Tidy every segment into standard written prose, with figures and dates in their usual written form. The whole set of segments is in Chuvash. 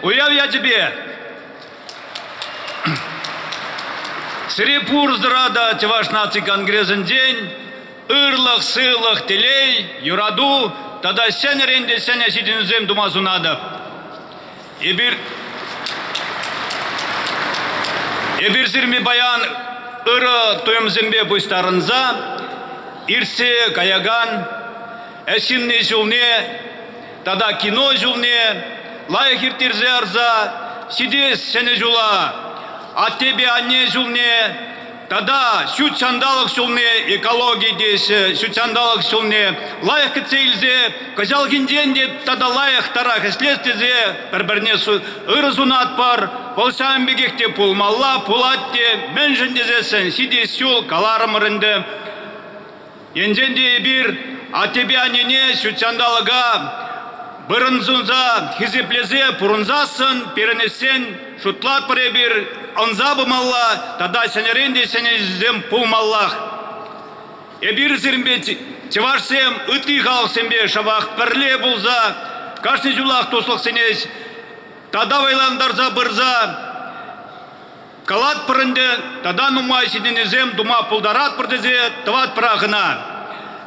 уяв ячӗпе! Сире пурсӑра та Чӑваш наци конгресӗнчен ырлӑх, сывлӑх, телей, юрату тата ҫӗнӗрен те ҫӗнӗ ҫитӗнӳсем тума сунатӑп. Эпир Эпир сирме паян ырӑ туйӑмсемпе пуҫтарӑнса иртсе каякан ӗҫ ҫынни ҫулне тата кино ҫулне лайӑх ирттерсе ярса ҫитес Ҫӗнӗ ҫула аттепе анне ҫулне тата ҫут ҫанталӑк ҫулне экологи теҫҫӗ, ҫут ҫанталӑк ҫулне лайӑх кӗтсе илсе кӑҫалхинчен те тата лайӑхтарах ӗҫлес тесе пӗр-пӗрне ырӑ сунатпӑр. Вӑл ҫавӑн пекех те пулмалла, пулать те. Мӗншӗн тесессӗн ҫитес ҫул каларӑмӑр ӗнтӗ. Енчен те эпир аттепе аннене ҫут ҫанталӑка вырӑн сунса хисеплесе пурӑнсассӑн пирӗн ӗҫсен шутлатпӑр эпир ӑнса пымалла тата ҫӗнӗрен те ҫӗнӗ пулмаллах. Эпир сирӗнпе чӑвашсем ытти халӑхсемпе шӑпах пӗрле пулса кашни ҫулах туслӑхсене тата вӑйлантарса пырса Калатпӑр ӗнтӗ, тата нумай ҫитӗнӳсем тума пултаратпӑр тесе тӑватпӑрах ӑна.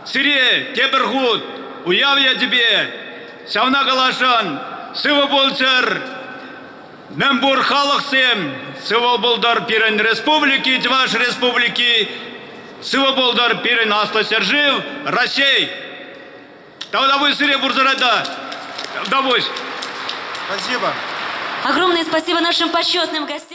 Сире тепӗр хут уяв ячӗпе ҫавна каласшӑн, сывӑ пулччӑр! Мӗнпур халӑхсем сывӑ пултӑр пирӗн республики, Чӑваш Республики, сывӑ пултӑр пирӗн аслӑ ҫӗршыв, Раҫҫей! Тавтапуҫ сире пурсӑра та. Тавтапуҫ. Спасибо. Огромное спасибо нашим почетным гостям.